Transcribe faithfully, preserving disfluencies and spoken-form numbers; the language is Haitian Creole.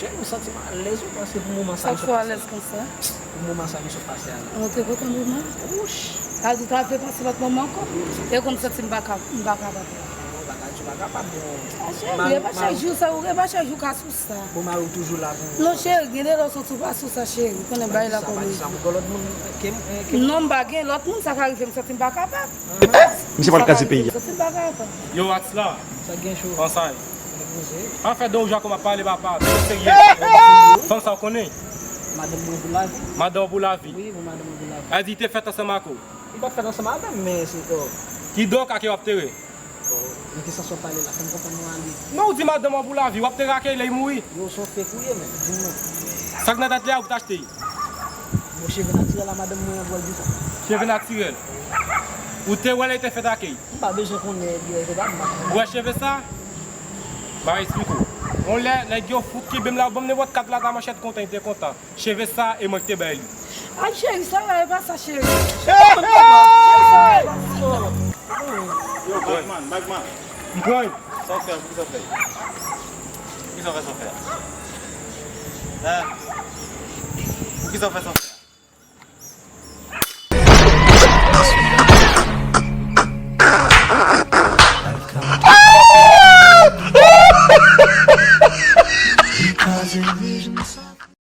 Cheri, m santi m alèz, wi, paske pou moman sa m sot pase la. Sa k fè w alèz konsa? Pou moman sa m sot pase a la. Ou te kontan moman? Wouch! Sa di w ta vle pase lòt moman ankò? E konn m santi m pa ka, m pa kapab. Non, bagay ou pa kapab, bon. A, cheri, e pa chak jou sa, ou e pa chak jou ka sou sa. Bon, mari w toujou la pou ou. Non, cheri, gen de lè w santi w pa sou sa, cheri. Ou konnen bagay la kòm li ye. Pa di sa, pa di sa, m gen lòt moun ke m, ke m. Non, m pa gen lòt moun, sa ka rive, m santi m pa kapab. Misye pral kraze peyi a. Yo, Atla. Sa gen cho. Konsay. Pa fè don ou jan kòman pale papa. Byen serye. Fanm sa w konnen. Madanm mwen pou lavi. Madanm pou lavi. Wi, pou madanm mwen pou lavi. A di te fèt ansanm ak ou. Li pa t fèt ansanm avè m, men se, oh. Kidonk, ak yo ap tere. Oh, nan ki sans w ap pale la? Fè m konprann mwen ale. Non, ou di madanm an pou lavi, w ap tere ak li lè li mouri. Yo, se yon fake ou ye, men. Di m non. Sa k nan tèt li a, ou ki t achte l? Bon, cheve natirèl a madanm mwen an pou al di sa. Cheve natirèl. Ou te wè lè li te fèt ak li? M pa bezwen konnen, byen, se pa m. Ou wè cheve sa? M a esplike w. Yon lè, nèg yo fout kenbe m la, yo ban m nenpòt kat la, ta manchèt kontan, li te kontan. Cheve sa, e mwen ki te bay li. Ay, cheri, sa va, e pa sa, cheri. Cheri, sa va, e pa sa. Yo, Bagman, Bagman. M pran l. Sa w fè, poukisa w fè? Poukisa w fè sa w fè a? Hein? Poukisa w fè sa w fè a?